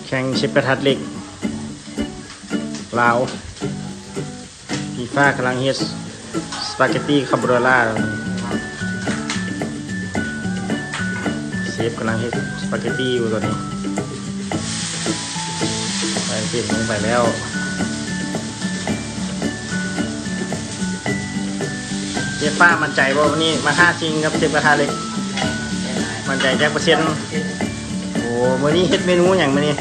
ແຂ່ງເຊັບກະທະເຫຼັກລາວ ພີ່ຟ້າກຳລັງເຮັດສະປາເກັດຕີຄາໂບນາຣາ ເຊຟກຳລັງເຮັດສະປາເກັດຕີຢູ່ຕອນນີ້ ໃສ່ເສັ້ນລົງໄປແລ້ວ. ເຊຟຟ້າໝັ້ນໃຈບໍ່ ມື້ນີ້ມາທ້າຊິງກັບເຊັບກະທະເຫຼັກ? ໝັ້ນໃຈຈັກເປີເຊັນ? ໂອ້ ມື້ນີ້ເຮັດເມນູຫຍັງມື້ນີ້?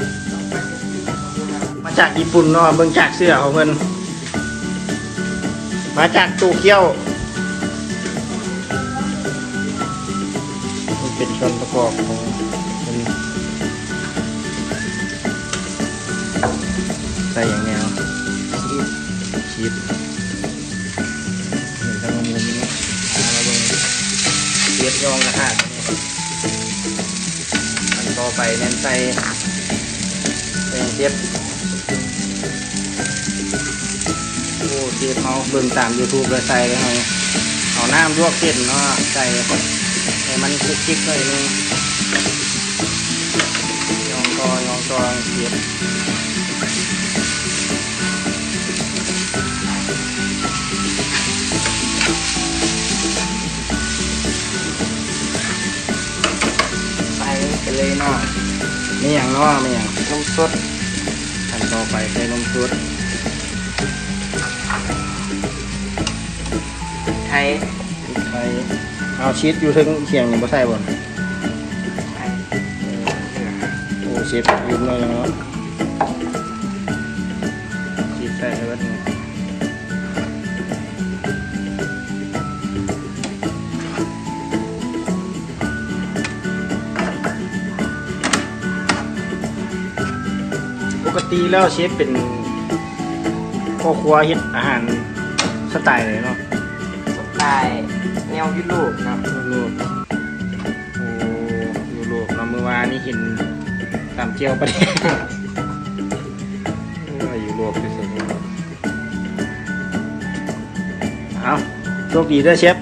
ມາຈາກຍີ່ປຸ່ນເນາະ ເບິ່ງຈາກເສື້ອຂອງເພິ່ນ ມາຈາກໂຕກຽວ. ນີ້ເປັນສ່ວນປະກອບຂອງເພິ່ນ ໃສ່ຫຍັງແດ່? ຊີສ ຊີສ ເຫັນທັງໝູນີ້ ມາເບິ່ງ ເຊຟຍ່ອງກະທະ ອັນຕໍ່ໄປແມ່ນໃສ່ແປ້ງເຊັບ. ໂອ້ ເຊຟເຮົາເບິ່ງຕາມຢູທູບແລ້ວໃສ່ເລີຍ ເຮົາເອົານ້ຳລວກເສັ້ນເນາະ ໃສ່ໃຫ້ມັນຄຸກຄິກໜ້ອຍໜຶ່ງ ຍ່ອງຕໍ່ ຍ່ອງຕໍ່ ເຊຟ. ໃສ່ໄປເລີຍເນາະ ແມ່ນຫຍັງເນາະ ແມ່ນຫຍັງ? ນົມສົດ. ຂັ້ນຕໍ່ໄປໃສ່ນົມສົດ ໄທ ໄທ ເອົາຊີສຢູ່ເທິງຄຽງນີ້ບໍ່ໃສ່ບໍ່? ໃສ່ ໂອ້ ເຊຟລືມໜ້ອຍໜຶ່ງເນາະ ຊີສໃສ່ໃຫ້ເບິດ. ປົກກະຕິແລ້ວເຊຟເປັນພໍ່ຄົວເຮັດອາຫານສະໄຕໃດເນາະ? ສະໄຕແນວຢູໂຣບເນາະ. ຢູໂຣບ ໂອ້ ຢູໂຣບເນາະ ມື້ວານນີ້ເຫັນຕຳແຈ່ວປາແດກ ເອີ ຢູໂຣບທີ່ສຸດ. ເອົາ ໂຊກດີເດີເຊຟ.